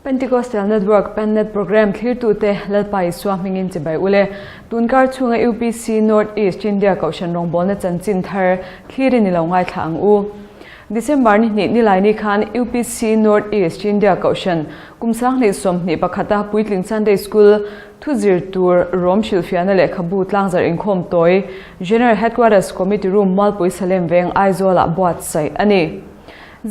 Pentecostal Network Pennet Programme thlirtute Lalpa Isua hmingin chibai ule. Tunkar chhunga UPC North East India Kohhran rawngbawlna chanchin thar thlirin i lo ngaithla ang u. December ni hnih nilaini khan UPC North East India Kohhran kum 20 20 pakhata Puitling Sunday School Thu zir tur Rom hrilhfiahna lehkhabu tlangzarh inkhawm tawi General Headquarters Committee Room Mualpui Salem Veng Aizawlah buatsaih a ni.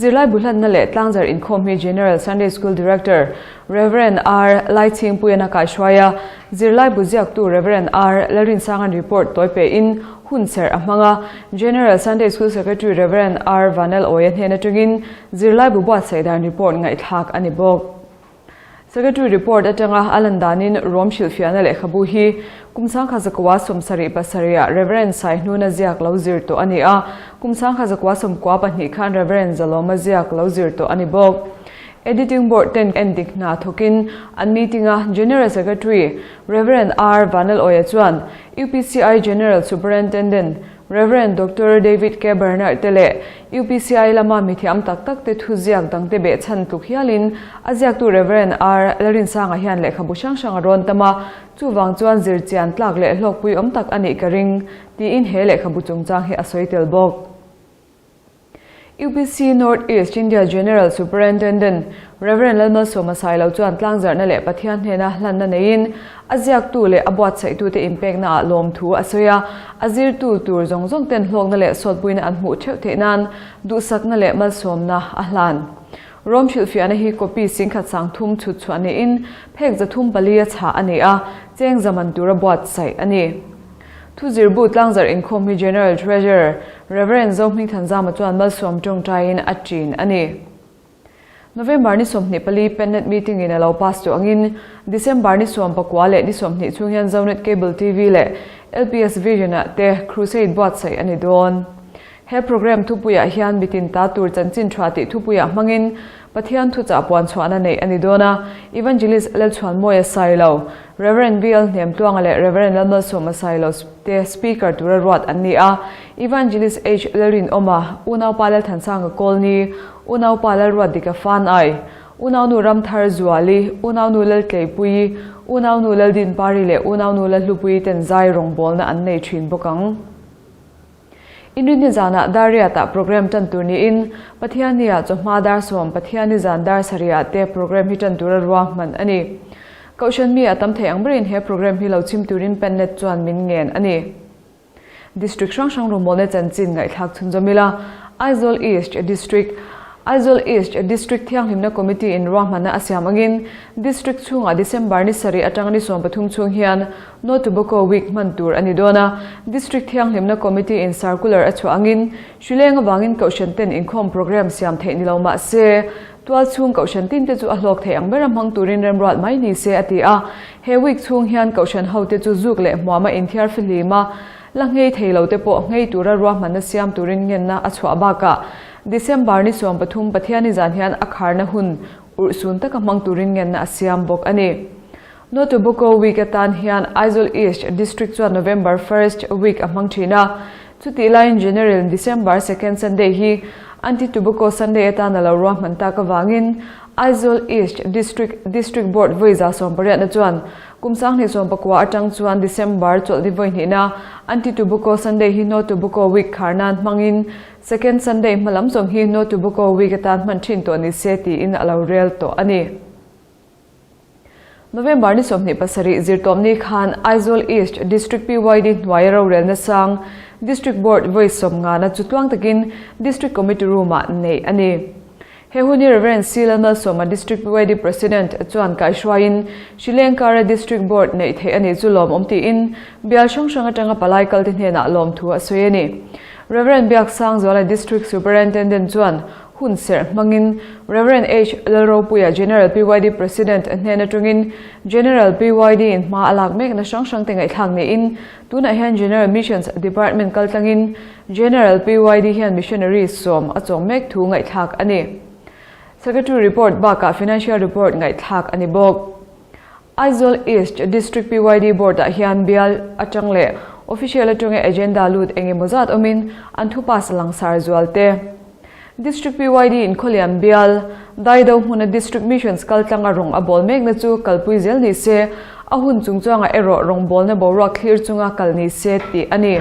Zirlai buhlanna leh tlangzarh inkhawm hi General Sunday School Director Rev. R. Laichhingpuian a kaihruai a, zirlai bu ziaktu Rev. R. Lalrinsanga'n report tawi pein hun serh a hmang a, General Sunday School Secretary Rev. R. Vanal Awia hnen atangin zirlai bu buatsaih dan report ngaihthlak a ni bawk. Secretary report atanga a lan danin Rom hrilhfiahna lehkhabu hi kum 1907 7 ah Rev. Saihnuna ziak lo zir tawh a ni a, kum 1992 khan Rev. Zalawma ziak lo zir tawh a ni bawk. Editing Board ten endik hna thawkin an meeting a General Secretary Rev. R. Vanlalawia chuan UPCI General Superintendent Rev. Doctor David K. Bernard te leh UPCI lama mithiam tak tak te thuziak dangte behchhan tluk hialin a ziaktu Rev. R. Lalrinsanga hian lehkhabu hrang hrang a rawn tam a, chuvang chuan zirchian tlak leh hlawkpui awm tak a nih ka ring, tiin he lehkhabu chungchang hi a sawi tel bawk. UPC North East India General Superintendent Rev. Lalmalsawma Sailo chuan tlangzarhna leh Pathian hnena hlanna neiin a ziaktu leh a buatsaihtute inpekna ah lawmthu a sawi a, a zirtu tur zawng zawng ten hlawkna leh sawtpuina an hmuh theuh theih nan duhsakna leh malsawmna a hlan. Rom hrilhfiahna hi copy 30,003 chhut chhuah niin phek 304 a chhah a ni a, cheng zaman tura buatsaih a ni. Thu zirbu tlangzarh inkhawm hi General Treasurer Rev. Zohmingthanzama chuan malsawm tawngtaiin a ṭin a ni. November ni 24 Pennet meeting in a lo pass tawh angin December ni 19 leh ni 20 chhung hian Zonet Cable TV leh LPS Vision ah te Crusade buatsaih a ni dawn. He program thupuiah hian mitin ta tur chanchin tha tih thupuiah hmangin Pathian thuchah puan chhuahna neih a ni dawn a, Evangelist Lalchhuanmawia Sailo, Rev. BL Hnemtluanga leh Rev. Lalmalsawma Sailo te speaker tura ruat an ni a, Evangelist H. Lalrinawma, Unaupa Lalthansanga Kawlni, Unaupa Lalruatdika Fanai, Unaunu Ramthar Zuali, Unaunu Laltleipuii, Unaunu Laldinpari leh Unaunu Lalhlupuii ten zai rawngbawlna an nei thin bawk ang. Inrinni zanah dar riatah programme tan tur niin Pathiannia chawhma dar sawm Pathianni zan dar sarihah te programme hi tan tura ruahman a ni. Kohhran mi a tam thei ang berin he programme hi lo chhim turin Pennet chuan min ngen a ni. District hrang hrang rumawlna chanchin ngaihthlak chhunzawm ila Aizawl East District Aizawl East District Thianghlimna Committee in ruahmanna a siam angin District chhungah December ni sarih atanga ni 13 chhung hian No Tobacco Week hman tur a ni dawn a, District Thianghlimna Committee in circular a chhuah angin hrileng avangin Kohhran ten inkhawm programme siam theih ni lo mah se, tual chhung Kohhran tin te chu a hlawk thei ang bera hmang turin remruat mai ni se a ti a. He week chhung hian Kohhran hote chu zuk leh hmuama inthiar fihlim a, la nghei thei lo te pawh nghei tura ruahmanna siam turin ngenna a chhuah bakah December ni 13 Pathianni zan hian a kharna hun urhsun taka hmang turin ngenna a siam bawk a ni. No Tobacco Week atan hian Aizawl East District chuan November first week a hmang thin a, chutih laiin General December second Sunday hi Anti-Tobacco Sunday atan a lo ruahman tak avangin Aizawl East District District Board vawi 18 na chuan kum 2019 atang chuan December chawlhni vawi hnihna Anti-Tobacco Sunday hi No Tobacco Week khar nan hmangin Second Sunday hma lam zawng hi No Tobacco Week atan hman thin tawh ni se tiin a lo rel tawh a ni. November ni 27 zirtawpni khan Aizawl East District PYD hnuaia rorelna sang District Board vawi 50 na chu tluang takin District Committee Room-ah neih a ni. He hun hi Rev. C. Lalmalsawma District PYD President chuan kaihruaiin Sri Lengkara District Board neih theih a nih chu lawmawm tiin bial hrang hrang atanga palai kalte hnenah lawmthu a sawi a ni. Rev. Biaksangzuala District Superintendent chuan Hun serh hmangin Rev. H. Lalropuia General PYD President hnen atangin General PYD in hma a lak mekna hrang hrang te ngaihthlak niin tunah hian General Missions Department kaltlangin General PYD hian Missionary sawm a chawm mek thu ngaihthlak a ni. Secretary Report bakah Financial Report ngaihthlak a ni bawk. Aizawl East District PYD Board ah hian bial atang leh Official atanga agenda lut engemaw zat awmin an thu pass langsar zual te. District PYD in Khawlian bial, Daido hmuna District Missions kaltlanga rawng a bawl mekna chu kalpui zel ni se, a hun chungchuangah erawh rawngbawlna boruak thlir chunga kal ni se tih a ni.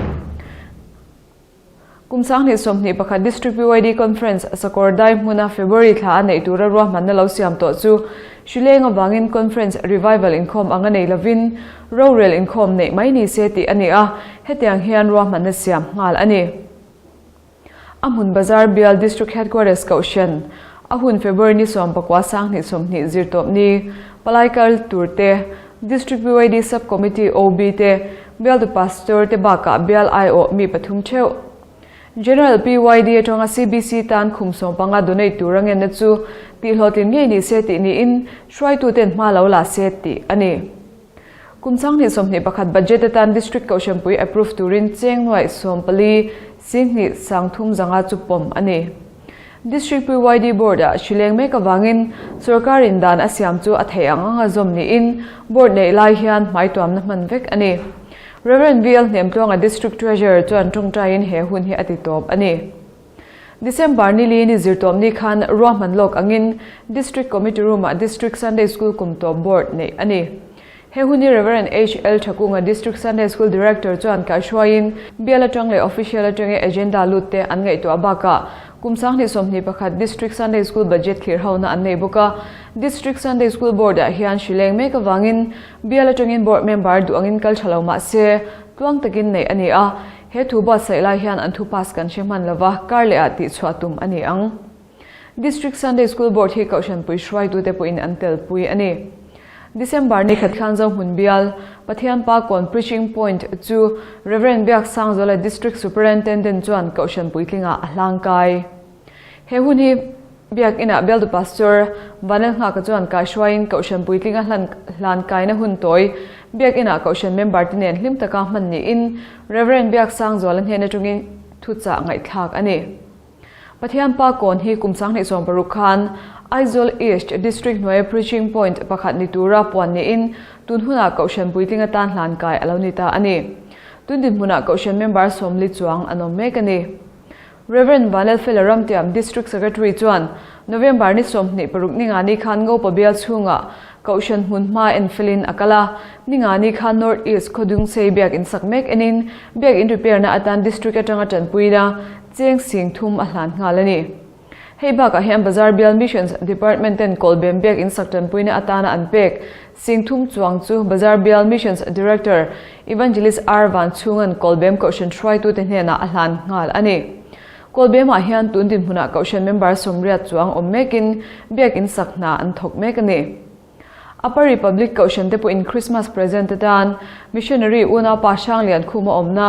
Kum 2021 District PYD Conference Sakawrdai hmuna February thla a neih tura ruahmanna lo siam tawh chu hrileng avangin Conference Revival inkhawm anga nei lovin rorel inkhawm neih mai ni se tih a ni a, hetiang hian ruahmanna siam nghal a ni. A hmun Bazar bial District Headquarters Kohhran a hun February ni 19 20 zirtawp ni palai kal tur te, District PYD Sub Committee OB te, bialtu Pastor te bakah bial aiawh mi pathum theuh. General PYD atanga CBC tan khum 15 donate tur a ngenna chu tihhlawhtlin ngei ni se tih niin hruaituten hma lo la se tih a ni. Kum 2021 budget atan District Kohhranpui approve turin cheng nuaih 14 sing hnih sang thum zanga chu pawm a ni. District PYD Board ah hrileng mek avangin sorkar in dan a siam chu a theih ang anga zawm niin Board neih lai hian hmaituamna hman vek a ni. Rev. VL Hnemtluanga District Treasurer chuan tawngtaiin he hun hi a ti tawp a ni. December ni li ni zirtawpni khan ruahman lawk angin District Committee Room ah District Sunday School kum tawp Board neih a ni. He hun hi Rev. HL Thakunga District Sunday School Director chuan kaihhruaiin bial atang leh official atangin agenda lut te an ngaihtuah bakah kum 2021 District Sunday School Budget thlir hona an nei bawk a. District Sunday School Board ah hian hrileng mek avangin bial atangin Board member duh angin kal tha lo mah se tluang takin neih a ni a. He thu buatsaih lai hian an thu pass kan hre hman lova kar leh ah tihchhuah tum a ni ang. District Sunday School Board hi Kohhranpui hruaitute pawhin an telpui a ni. December ni khat khan Zohmun bial, Pathian Pa Kawn Preaching Point chu Rev. Biaksangzuala District Superintendent chuan Kohhran puitlingah a hlangkai. He hun hi Biak Inah bialtu Pastor Vanlalnghaka chuan kaihruaiin Kohhran puitlinga hlan hlankaina hun tawi Biak Inah Kohhran member te nen hlim taka hman niin Rev. Biaksangzuala hnen atangin thuchah ngaihthlak a ni. Pathian Pa Kawn hi kum 2016 khan Aizawl East District hnuaia Preaching Point pakhat ni tura puan niin tun hunah Kohhran puitling atan hlankai a lo ni ta a ni. Tun dinhmunah Kohhran member 40 chuang an awm mek a ni. Rev. Vanlalfela Ramtiam District Secretary chuan November ni 26 ningani khan Ngopa bial chhungah Kohhran hmun hma en felin a kal a, ningani khan North East Khawdungsei biak in sak mek enin biak in repair na atan District atanga tanpuina cheng 3000 a hlan nghal a ni. Hei bakah hian Bazar Bial Missions Department ten Kawlbem biak in sak tanpuina atana an pek 3000 chuang chu Bazar Bial Missions Director Evangelist R Vanchhunga'n Kawlbem Kohhran hruaitute hnenah a hlan nghal a ni. Kawlbemah hian tun dinhmunah Kohhran member 80 chuang awm mekin biak in sak hna an thawk mek a ni. Upper Republic Kohhran te pawhin Christmas present atan Missionary unaupa Hranglian Khuma awmna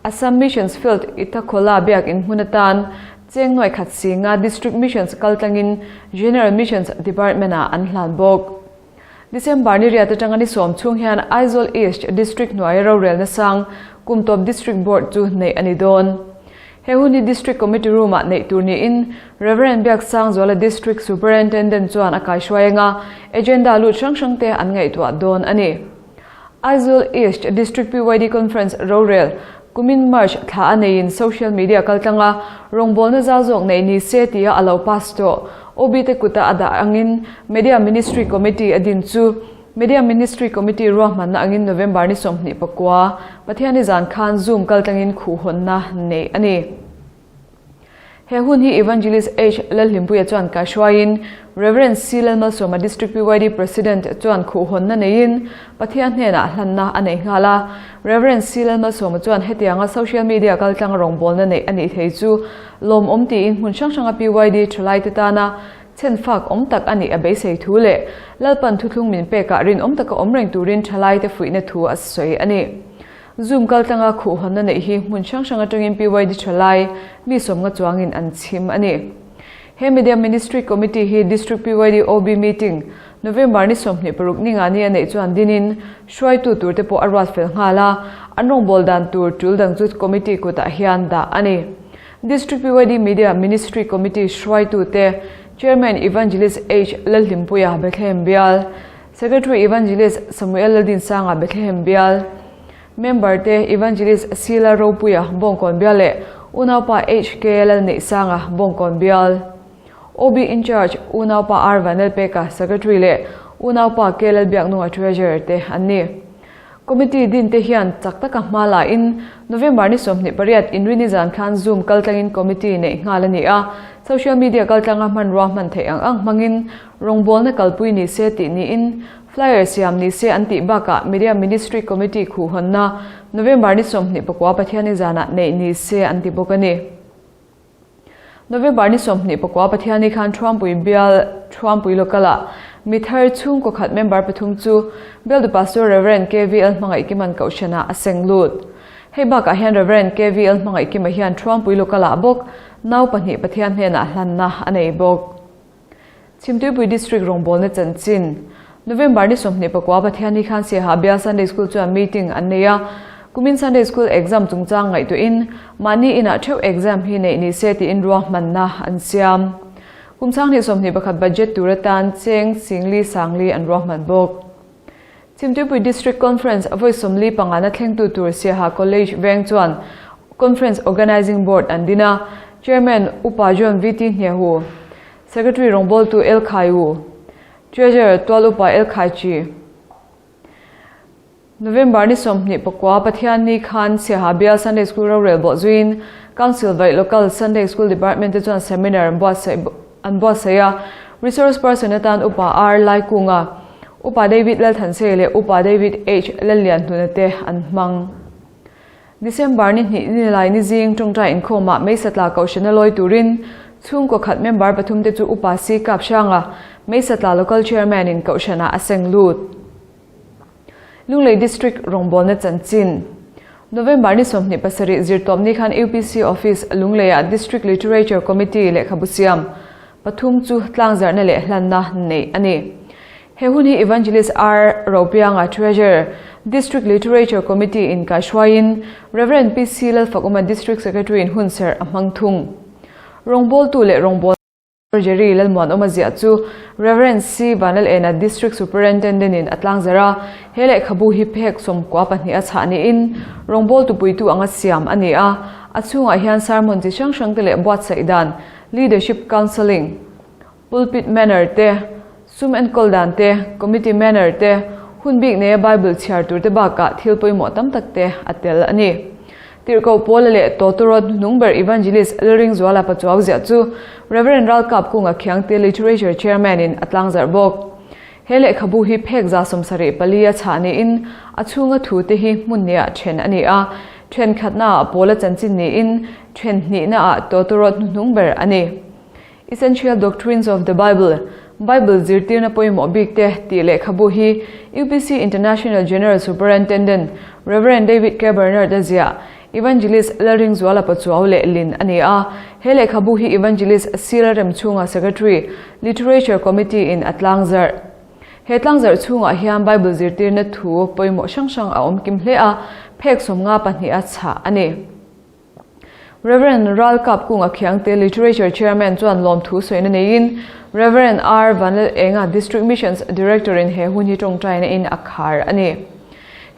Assam Missions Field Itakhola biak in hmun atan cheng nuai khat singa District Missions kaltlangin General Missions Department-ah an hlan bawk. December ni riat atanga ni sawm chhung hian Aizawl East District hnuaia rorelna sang Kumtawp District Board chu neih a ni dawn. He hun hi District Committee Room-ah neih tur niin Rev. Biaksangzuala District Superintendent chuan a kaihruai anga agenda lut hrang hrang te an ngaihtuah dawn a ni. Aizawl East District PYD Conference rorel kumin March thla a neiin social media kaltlanga rawngbawlna zau zawk neih ni se tia a lo pass tawh. OB te kuta a dah angin Media Ministry Committee a din chu Media Ministry Committee ruahmanna angin November ni 29 Pathiani zan khan Zoom kaltlangin khuhhawnna neih a ni. He hun hi Evangelist H. Lalhlimpuia chuan kaihruaiin Rev. C. Lalmalsawma District PYD President chuan khuhhawnna neiin Pathian hnenah hlanna a nei nghal a. Rev. C. Lalmalsawma chuan hetianga social media kaltlang rawngbawlna neih a nih thei chu lawmawm tiin hmun hrang hranga PYD thalaite tana chhenfak awm tak a nih a beisei thu leh Lalpan thuthlung min pekah rinawm taka awm reng turin thalaite fuihna thu a sawi a ni. Zoom kaltlanga khuhhawnna neih hi hmun hrang hrang atangin PYD thalai mi sawmnga chuangin an chhim a ni. He Media Ministry Committee hi District PYD OB meeting November ni 26 ninga ni a neih chuan dinin hruaitu tur te pawh a ruat fel nghal a, an rawngbâwl dan tur tul dang chu committee kutah hian dah a ni. District PYD Media Ministry Committee hruaitu te Chairman Evangelist H Lalhlimpuia Bethlehem Bial, Secretary Evangelist Samuel Laldinsanga Bethlehem Bial, Member te Evangelist Sila Ropuia Bawngkawn Bial leh U. Unaupa HK Lalneihsanga, Bawngkawn Bial, OB Incharge, Unaupa R Vanlalpeka, Secretary leh Unaupa K Lalbiaknunga, Treasurer te an ni. Committee din te hian chak taka hma la in November ni 28 Inrini zan khan Zoom kaltlangin committee neih nghal a ni a, social media kaltlanga hmanrua hman theih ang ang hmangin rawngbawlna kalpui ni se tih niin flyer siam ni se an tih bakah Media Ministry Committee khuhhawnna November ni 29 Pathianni zanah neih ni se an ti bawk a ni. November ni 29 Pathianni khan Thuampui bial Thuampui Local-ah mi thar chhungkaw khat member pathum chu Bialtu Pastor Rev. KVL Hmangaihkima'n Kohhranah a seng lut. Hei bakah hian Rev. KVL Hmangaihkima hian Thuampui Local-ah bawk nau pahnih Pathian hnenah hlanna a nei bawk. Chhimtuipui District rawngbawlna chanchin, November ni 29 Pathianni khan Siaha Bial Sunday School chuan meeting an nei a, kumin Sunday School exam chungchang ngaihtuahin mahni inah theuh exam hi neih ni se tiin ruahmanna an siam. Kum sanghnih 21 budget tur atan cheng singli sangli an ruahman bawk. Chhimtuipui District Conference vawi sawmli pangana thlengtu tur Siaha College veng chuan Conference Organising Board an din a, Chairman Upa John VT Hnehu, Secretary rawngbawltu El Khai U, Treasurer Tual Upa El Khai Chi. November ni 29 Pathianni khan Siaha Bial Sunday School rorel bawh zuiin Council vaih Local Sunday School Department te chuan seminar an buatsaih an buatsaih a, Resource Person atan Upa R Laikunga, Upa David Lalthansei leh Upa David H Lallianhnuna te an hmang. December ni hnih ni lai ni zing tawngtai inkhawmah Meisatla Kohhrana lawi turin chhungkaw khat member pathum te chu Upa C Kaphranga, Meisatla Local Chairman in Kohhranah a seng lut. Lunglei District rawngbawlna chanchin, November ni 27 zirtawp ni khan UPC Office Lungleiah District Literature Committee lehkhabu siam pathum chu tlangzarhna leh hlanna neih a ni. He hun hi Evangelist R Ropianga Treasurer, District Literature Committee in kaihruaiin Rev. PC Lalfakuma District Secretary in hunserh a hmang thung. Rawngbawltu leh rawngbawlna. Jerry Lalmuanawma ziah chu Rev. C. Vanlalena District Superintendent in a tlangzarh a, he lehkhabu hi phek 92 a chhah niin rawngbawltu puitu anga siam a ni a, a chhungah hian sermon chi hrang hrang te leh buatsaih dan, leadership counselling, pulpit manner te, sum enkawl dan te, committee manner te, hun bik neia Bible chhiar tur te bakah thil pawimawh tam tak te a tel a ni. Tirhkoh Paula leh Tawtawrawt hnuhnung ber Evangelist Lalringzuala Pachuau ziah chu Rev. Ralkap Kunga Khiangte Literature Chairman in a tlangzarh bawk. He lehkhabu hi phek 74 a chhah niin a chhunga thu te hi hmun hniah then a ni a, then khatnaah Paula chanchin niin then hnihnaah Tawtawrawt hnuhnung ber a ni. Essential Doctrines of the Bible, Bible zirtirna pawimawh bik te tih lehkhabu hi UPC International General Superintendent Rev. David K. Bernard a ziah Evangelist Lalringzuala Pachuau leh Lin a ni a. He lehkhabu hi Evangelist C. Lalremchhunga Secretary, Literature Committee in a tlangzarh. He tlangzarh chhungah hian Bible zirtirna thu pawimawh hrang hrang a awm kim hle a, phek 52 a chhah a ni. Rev. Ralkap Kunga Khiangte Literature Chairman chuan lawmthu sawina neiin Rev. R. Vanlalenga District Missions Director in he hun hi tawngtaina in a khar a ni.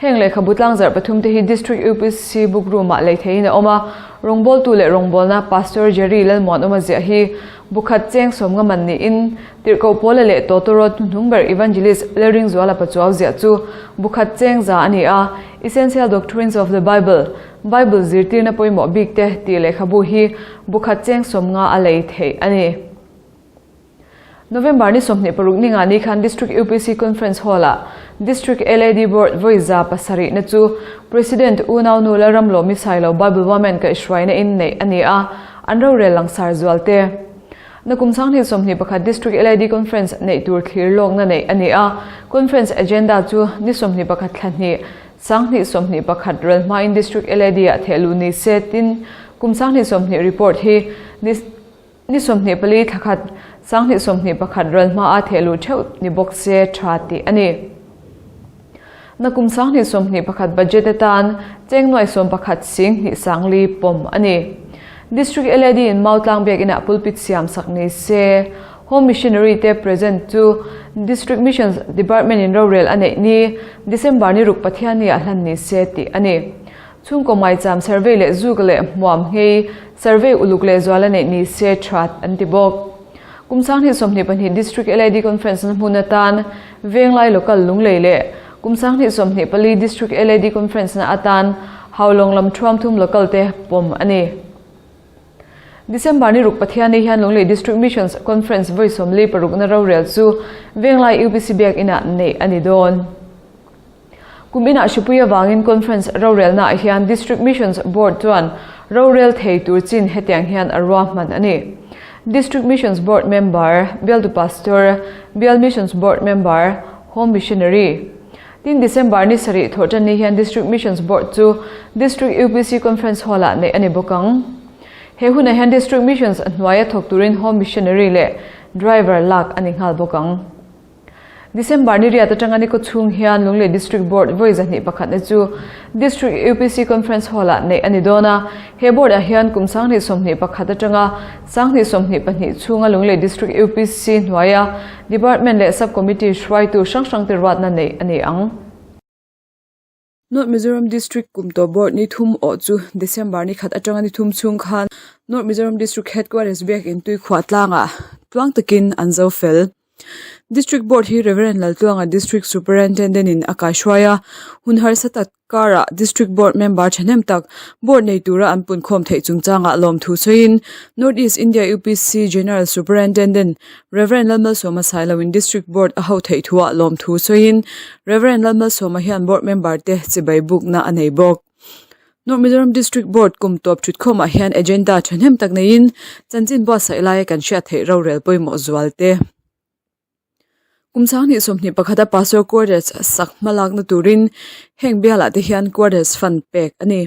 Heng lehkhabu tlangzarh pathum te hi District UPC Book Room ah lei theihin a awm a, rawngbawltu leh rawngbawlna Pastor Jerry Lalmuanawma ziah hi bu khat cheng 50 man niin Tirhkoh Pawla leh Tawtawrawt hnuhnung ber Evangelist Lalringzuala Pachuau ziah chu bu khat cheng 100 a ni a, Essential Doctrines of the Bible, Bible zirtirna pawimawh bik te tih lehkhabu hi bu khat cheng 50 a lei theih a ni. November ni 26 ni nga ni khan District UPC Conference Hall-ah District LAD Board vawi 700 na chu President Unaunu Lalramlawmi Sailo Bible Women kaihhruaina in neih a ni a, an rorel langsar zual te. Nakum 2021 District LAD Conference neih tur thlir lawkna neih a ni a, Conference agenda chu ni 21 thla hnih 2021 rel hmain District LAD ah thehluh ni se tin kum 2020 report hi ni ni 24 thla khat 2021 rel hmaa thehluh theuh ni bawk se tha tih a ni. Nakum 2021 budget atan cheng nuai 11 sing hnih sangli pawm a ni. District LAD in Mautlang biakinah pulpit siam sak ni se. Home Missionary te present chu District Missions Department in rorel a neih ni, December ni ruk Pathianni ah hlan ni se tih a ni. Chhungkaw maicham survey leh zuk leh hmuam nghei survey uluk leh zuala neih ni se that an ti bawk. Kum 2022 District LAD Conference na hmun atan Venglai Local Lunglei leh kum 2024 District LAD Conference na atan Haulawng lam Thuamthum Local te pawm a ni. December ni ruk Pathianni hian Lunglei District Missions Conference vawi 46 na rorel chu Venglai UPC Biakinah neih a ni dawn. Kum inah hripui avangin Conference rorelnaah hian District Missions Board chuan rorel thei tur chin hetiang hian a ruahman a ni. District Missions Board Member, Bialtu Pastor, Bial Missions Board Member, Home Missionary. Tin December ni sarih thawhtanni hian District Missions Board chu District UPC Conference Hall-ah neih a ni bawk ang. He hunah hian District Missions hnuaia thawk turin Home Missionary leh Driver lak a ni nghal bawk ang. December ni riat atanga ni khawchhung hian Lunglei District Board vawi 21 na chu District UPC Conference Hall-ah neih a ni dawn a. He Board-ah hian kum 2021 atanga 2022 chhunga Lunglei District UPC hnuaia Department leh Sub-Committee hruaitu hrang hrangte ruatna neih a ni ang. North Mizoram District kum tawh Board ni thum awh chu December ni khat atanga ni thum chhung khan North Mizoram District Headquarters biakin Tuikhuah tlangah tluang takin an zo fel. District Board hi Rev. Laltluanga District Superintendent in a kaihruai a, hun harsa tak karah District Board member thahnem tak Board nei tura an punkhawm theih chungchangah lawmthu sawiin North East India UPC General Superintendent Rev. Lalmalsawma Sailoin District Board a ho theih thuah lawmthu sawiin Rev. Lalmalsawma hian Board member te chibai bukna a nei bawk. North Mizoram District Board kum tawp thutkhawmah hian agenda thahnem tak neiin chanchin buatsaih laia kan hriat theih rorel pawimawh zual te. Kum 2021 a Pastor Quarters sak hmalakna turin heng bialah te hian Quarters Fund pek a ni.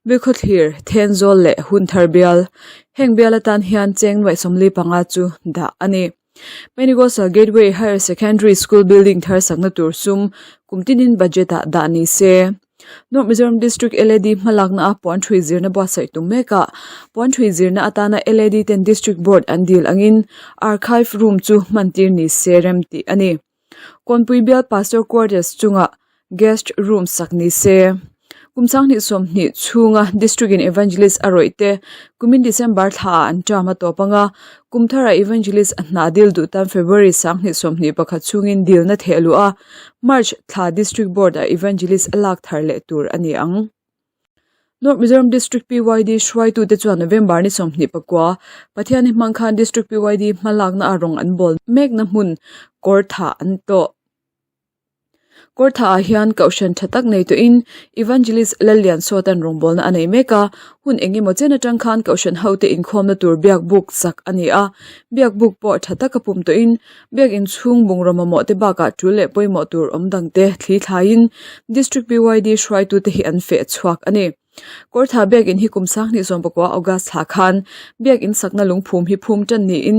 Bilkhawthlir, Thenzawl leh Hunthar bial. Heng bial atan hian cheng nuaih 45 chu dah a ni. Pentecostal Gateway Higher Secondary School building thar sakna tur sum kum tinin budget ah dah ni se. North Mizoram District LAD hmalakna a puan thui zirna buatsaih tum mekah puan thui zirna atana LAD ten District Board an dil angin Archive Room chu hmantir ni se rem tih a ni. Kawnpui bial Pastor Quarters chungah Guest Room sak ni se. Kum 2020 chhunga District in Evangelist a rawih te kumin December thla ah an term a tawp anga kum thara Evangelist a hna dil duh tan February 2021 chhungin dilna theh luh a March thla District Board ah Evangelist a lak thar leh tur a ni ang. North Mizoram District PYD hruaitute chuan November ni 29 Pathianni hmang khan District PYD hmalakna a rawng an bawl mekna hmun kawr thah an tawh. Kawr thah ah hian kohhran tha tak nei tawhin Evangelist Lallian Sawtan rawngbawlna a nei mek a, hun eng emaw chen atang khan kohhran hote inkhawmna tur biak buk sak a ni a, biak buk pawh tha taka pum tawhin biak inchhung bungraw mamawh te bakah tul leh pawimawh tur awm dangte thli thlaiin District PYD hruaitute hi an feh chhuak a ni. Kawrthah biakinn hi kum 2019 August thla khan biakinn sakna lungphum hi phum tan niin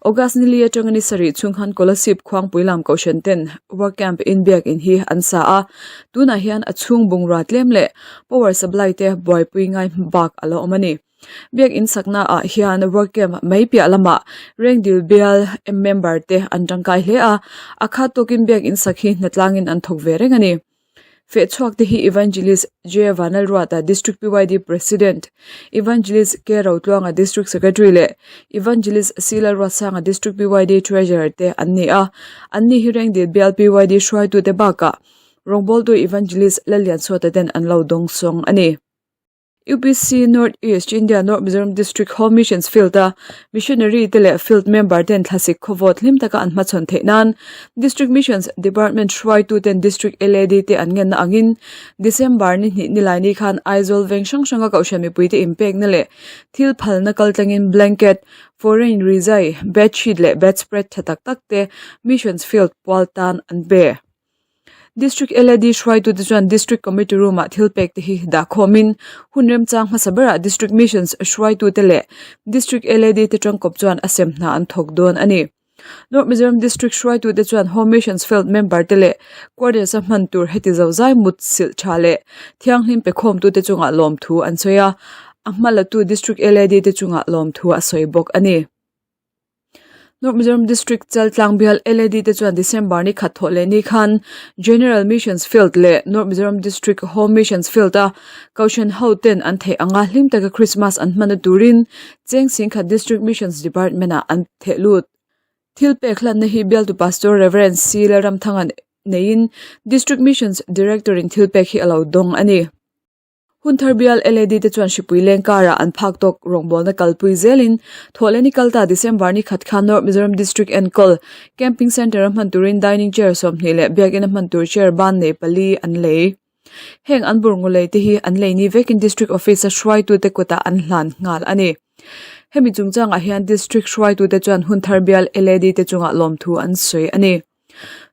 August ni li atanga ni sarih chhung khan Kolasib Khuangpui lam Kohhran ten work camp in biakinn hi an sa a, tunah hian a chhung bungrua tlem leh power supply te buaipui ngai bak a la awm a ni. Biakinn sakna ah hian work camp mai piah lamah Rengdil bial member te an tangkai hle a, a khat tawkin biakinn sak hi hnatlangin an thawk ve reng a ni. Fehchhuak te hi Evangelist J Vanlalruata District PYD President, Evangelist K Rotluanga District Secretary leh Evangelist C Lalruatsanga District PYD Treasurer te an ni a. An ni hi Rengdil bial PYD hruaitute bakah rawngbawltu Evangelist Lallianchhuata ten an lo dawngsawng a ni. UPC North East India North Mizoram District Home Missions Field a Missionary te leh Field member ten thlasik khawvawt hlim taka an hmachhawn theih nan District Missions Department hruaitu ten District LAD te an ngenna angin December ni hnih nilai ni khan Aizawl veng hrang hranga kohhran mipui te inpekna leh thil phalna kaltlangin blanket, foreign rizai, bedsheet leh bedspread tha tak tak te Missions Field pual tan an pe. District LAD hruaitute chuan District Committee Room ah thil pek te hi dah khawmin hun remchang hmasa berah District Missions hruaitute leh District LAD te tangkawp chuan a sem hna an thawk dawn a ni. North Mizoram District hruaitute chuan Home Missions Field member te leh Quarters a hman tur heti zozai mut silh tha leh thianghlim pe khawmtute chungah lawmthu an sawi a, a hmalatu District LAD te chungah lawmthu a sawi bawk a ni. North Mizoram District Chaltlang bial LAD te chuan December ni khat thawh leh ni khan General Missions Field leh North Mizoram District Home Missions Field a Kohhran ho ten an theih anga hlim taka Christmas an hmanna turin Cheng Singkhat District Missions Department ah an theh lut. Thil pek hlanna hi bialtu Pastor Rev. C. Lalramthanga'n neiin District Missions Director in thil pek hi a lo dawng a ni. Hun thar bial LAD te chuan hripui leng karah an phak tawk rawngbawlna kalpui zelin Thawhlehni kalta December ni khat khan North Mizoram District enkawl Camping Centre a hman turin Dining Chair 20 leh Biakin a hman tur chair ban nei pali an lei. Heng an bur lei te hi an lei ni vekin District Office a hruaitute kutah an hlan nghal a ni. Hemi chungchangah hian District hruaitute chuan hun thar bial LAD te chungah lawmthu an sawi a ni.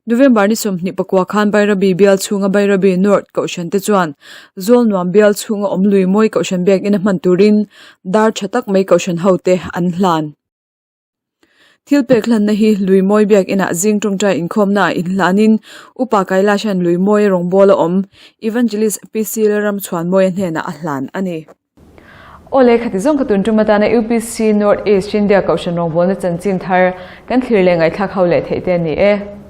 November ni 24 khan Bairabi bial chhunga Bairabi North Kohhran te chuan Zawlnuam bial chhunga awm lui mawi Kohhran biakina hman turin dar tha tak mai Kohhran hote an hlan. Thil pek hlanna hi lui mawi biakinah zing tawngtai inkhawmnaah inhlanin Upa Kailash hian lui mawia rawngbawl a awm Evangelist PC Lalramchhuanmawia hnenah a hlan a ni. Aw le, khati zawng ka tun tum atana UPC North East India Kohhran rawngbawlna chanchin thar kan thlir leh ngaihthlak ho leh theih te a ni e.